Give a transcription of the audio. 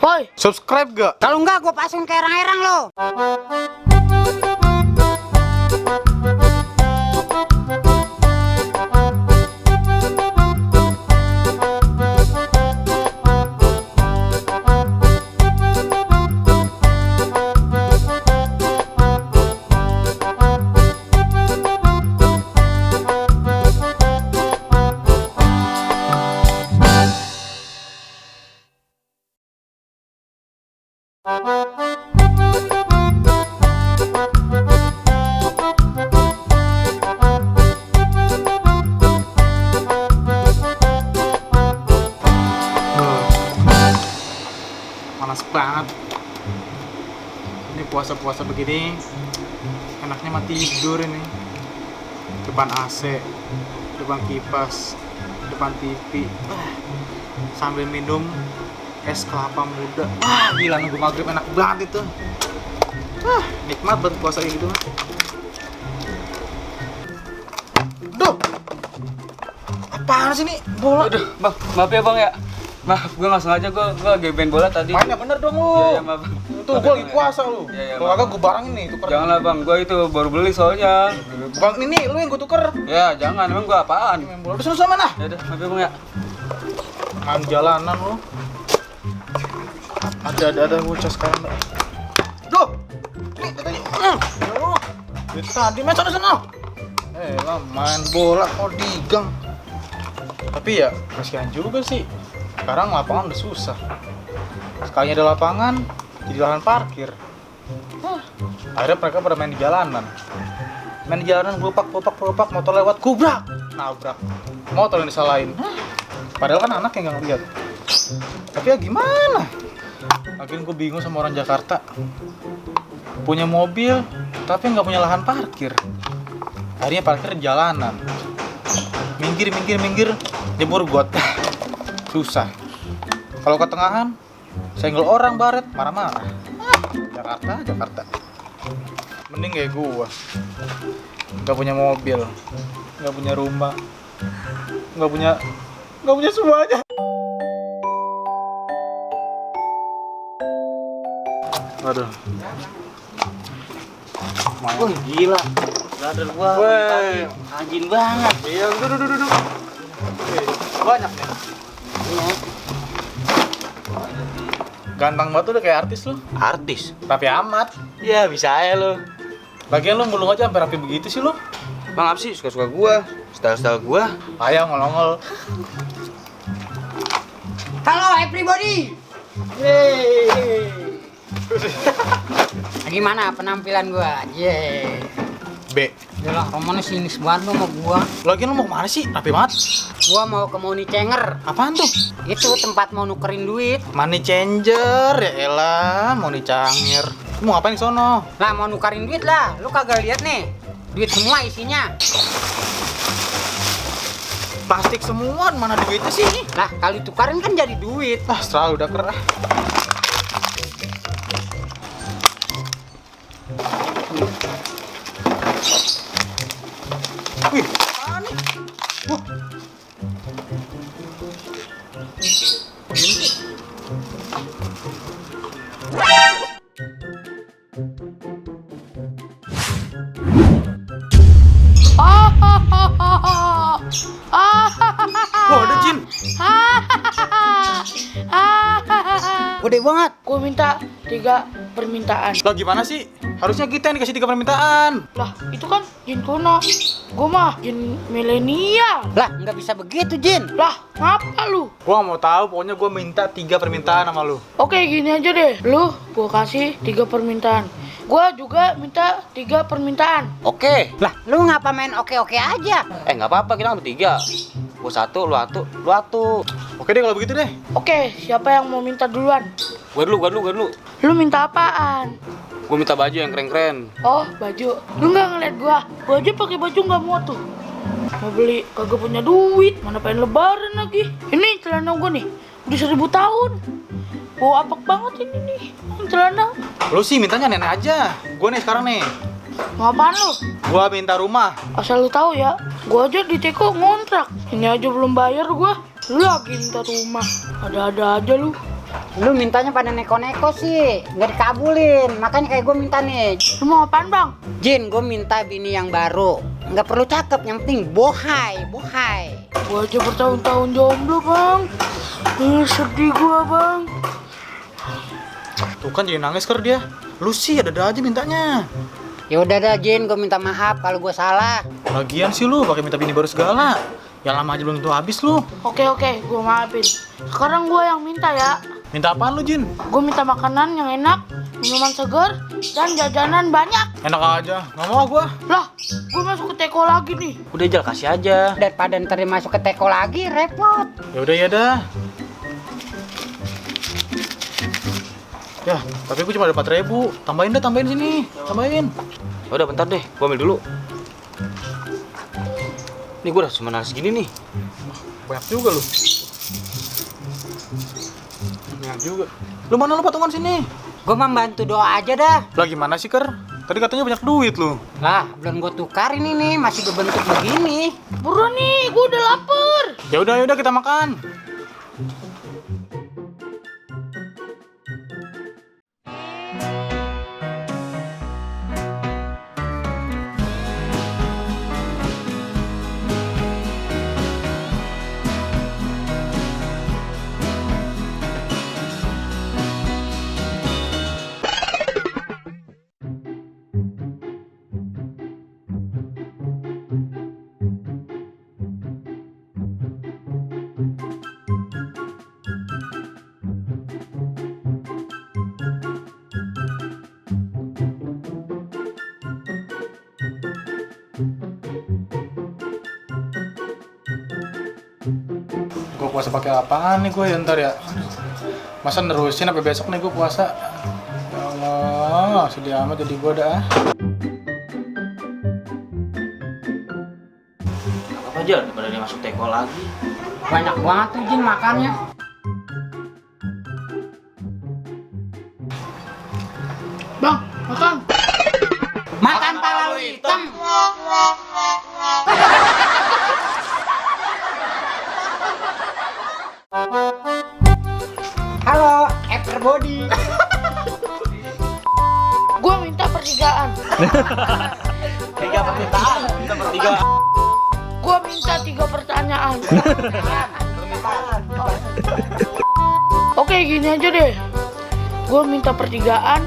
Woi, Subscribe gak? kalau enggak gue pasang ke erang-erang lo. Panas banget. Ini puasa-puasa begini enaknya mah tidur ini. Depan AC, depan kipas, depan TV, sambil minum es kelapa muda. Gila nunggu maghrib enak banget itu. Nikmat banget puasa kayak gitu. Duh, apaan sih ini bola? Aduh, bang, maaf ya bang ya. Maaf, gue nggak sengaja, gue lagi main bola tadi. Mainnya bener dong lu. Iya, maaf. Tuh gue lagi puasa lu. Iya, Kalau maaf. agak gue barangin nih tuker. Janganlah bang, gue itu baru beli soalnya. Bang ini lu yang gue tuker. Ya jangan, emang gue apaan? Main bola. Udah sana mana? Ya udah, maaf ya bang ya. Main jalanan lu. Ada bocah sekarang. Duh. Nih katanya. Itu tadi main sana. Lah main bola mau digang. Tapi ya kasihan juga sih. Sekarang lapangan udah susah. Sekalinya ada lapangan, jadi lahan parkir. Akhirnya mereka pada main di jalanan. Main di jalanan gelopak, motor lewat, kubrak, nabrak. Motor yang disalahin. Padahal kan anak yang nggak ngeliat. Tapi ya gimana? Makin gue bingung sama orang Jakarta. Punya mobil, tapi nggak punya lahan parkir. Akhirnya parkir di jalanan. Minggir, jebur got. Susah. Kalau ketengahan, senggol orang baret, marah-marah. Jakarta. Mending kayak gua. Gak punya mobil, gak punya rumah, gak punya semuanya. Aduh. Wah gila, brother gua Weh. rajin banget. Iya, duduk. Banyak nih. Iya. Ganteng banget udah kayak artis lu. Artis. Rapi amat. Ya bisa aja lo. Lagian lu mulung aja sampai rapi begitu sih lu. Bang apa sih suka-suka gua, style gua. Ayo ngolongol. Halo everybody. Yeay. Gimana penampilan gua? Yeay. B. Yalah, Roman sinis banget lo sama gua. Lagian lu mau kemana sih? Rapi banget. Gua mau ke Money Changer. Apaan tuh? Itu tempat mau nukerin duit. Money changer, ya elah, mau dicangir. Lu mau ngapain di sono? Lah mau nukerin duit lah. Lu kagak lihat nih. Duit semua isinya. Plastik semua, mana duitnya sih? Lah kalau ditukarin kan jadi duit. Selalu udah kerah. Wih, apaan nih? Wah. Ini. Wah, ada jin. Gede banget. Gue minta 3 permintaan. Lah gimana sih? Harusnya kita yang dikasih 3 permintaan. Lah, itu kan jin kuno. Gue mah jin milenial. Lah nggak bisa begitu Jin. Lah, ngapa lu? Gua nggak mau tahu, pokoknya gua minta 3 permintaan sama lu. Oke, gini aja deh. Lu gue kasih 3 permintaan. Gue juga minta 3 permintaan. Oke. Lah lu ngapa main oke-oke aja? Nggak apa-apa, kita kan bertiga. Gue satu, lu satu. Oke deh kalau begitu deh. Oke, siapa yang mau minta duluan? Gue dulu. Lu minta apaan? Gue minta baju yang keren-keren. Oh, baju. Lu nggak ngeliat gua aja pakai baju nggak muat tuh. Mau beli kagak punya duit, mana pengen lebaran lagi. Ini celana gua nih, udah 1000 tahun. Bau apek banget ini nih, celana. Lu sih mintanya nenek aja. Gua nih sekarang nih. Mau apaan lu? Gua minta rumah. Asal lu tahu ya, gua aja di teko ngontrak. Ini aja belum bayar gua. Lu lagi minta rumah. Ada-ada aja lu. Lu mintanya pada neko-neko sih, nggak dikabulin. Makanya kayak gue minta nih. Lu mau apaan bang? Jin, gue minta bini yang baru. Nggak perlu cakep, yang penting bohai, bohai. Gua aja bertahun-tahun jomblo bang. Sedih gua bang. Tuh kan jadi nangis ker dia. Lu sih ada aja mintanya. Ya udah dah Jin, gue minta maaf kalau gue salah. Lagian sih lu pakai minta bini baru segala. Ya lama aja belum tentu habis lu. Oke, gua maafin. Sekarang gua yang minta ya. Minta apaan lu, Jin? Gua minta makanan yang enak, minuman segar, dan jajanan banyak. Enak aja. Nggak mau gua. Lah, gua masuk ke teko lagi nih. Udah Jal, kasih aja. Daripada ntar dia masuk ke teko lagi, repot. Ya udah ya dah. Ya, tapi gue cuma ada 4.000. Tambahin sini. Tambahin. Udah bentar deh, gua ambil dulu. Nih gua udah cuma segini nih. Banyak juga lu. Banyak juga. Lu mana lu patungan sini? Gue membantu doa aja dah. Lah gimana sih, Ker? Tadi katanya banyak duit lu. Lah, belum gue tukarin ini, masih berbentuk begini. Buruan nih, gua udah lapar. Ya udah kita makan. Gue puasa pakai apaan nih gue ya ntar ya? Masa nerusin sampai besok nih gue puasa? Ya Allah, sedih amat jadi gue dah. Apa Jal, daripada dia masuk teko lagi. Banyak banget tuh Jin makannya. Bang, makan. Makan pala lu hitam. Halo, everybody. Gua minta pertigaan. Tiga permintaan, kita bertiga. Gua minta 3 pertanyaan. Oke, gini aja deh. Gua minta pertigaan.